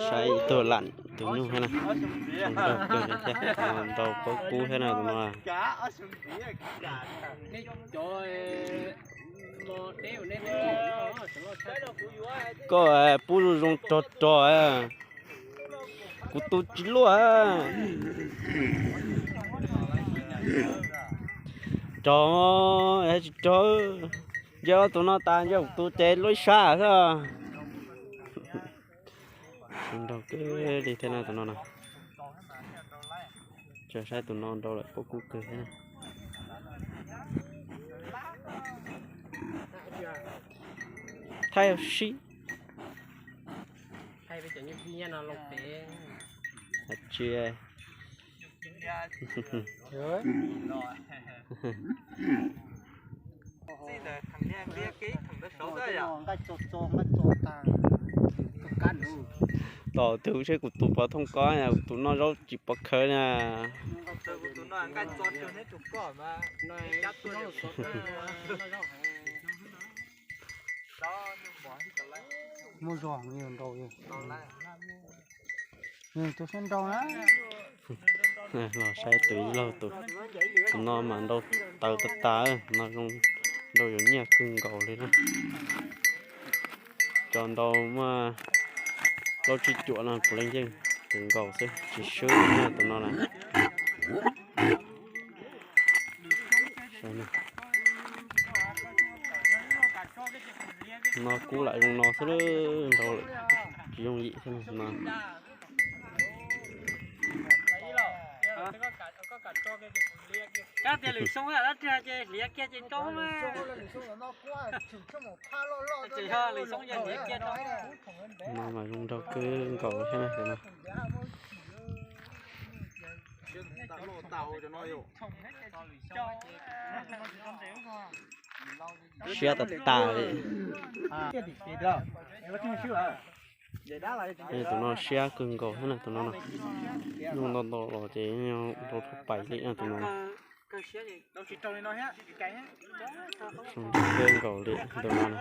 Saib ib tug lam tus nyuj thiab na, zoo nraug kawg li thiab, ntau pob kub thiab na tus no. Koj pub zoo zoo rog rog, kuv tu tsis luaj. Rog, tsis rog, nce tus no tas nce kuv tus ces luaj ib sab xwb. Nraug kawg li thiab na tus no na. Tsuas saib tus no nrau lawm pob kub kawg thiab na. Thaij sib. Tsis Tom twg seb kuv tus pov thooj koj, kuv tus noj zaub tsis pov khawv na. Muaj zog nrau, tus siab nrau na. Los saib tus ib laug tus, tus no mas nrau tawv tas tas no, zoo nrau yuav nyiaj kawg nkaus li na. Cov nrau muaj plaub tsib cuam no puav leej yeej kawg nkaus xwb, tsis swb na tus no na. No kub lam zoo no xwb, nrau lawm tsis yooj yim thiab no. Kab tias lwm xyoo dab tsi ces hliav kiag ces rau, tsis yog lwm xyoo ces hliav kiag rau. No mas zoo nraug kawg nkaus thiab no. Siab tas tas li. Tus no siab kawg nkaus thiab na tus no na. Nyuj ntau ntau los ces nrau rau pais li na tus no. Zoo nraug kawg nkaus li tus no na.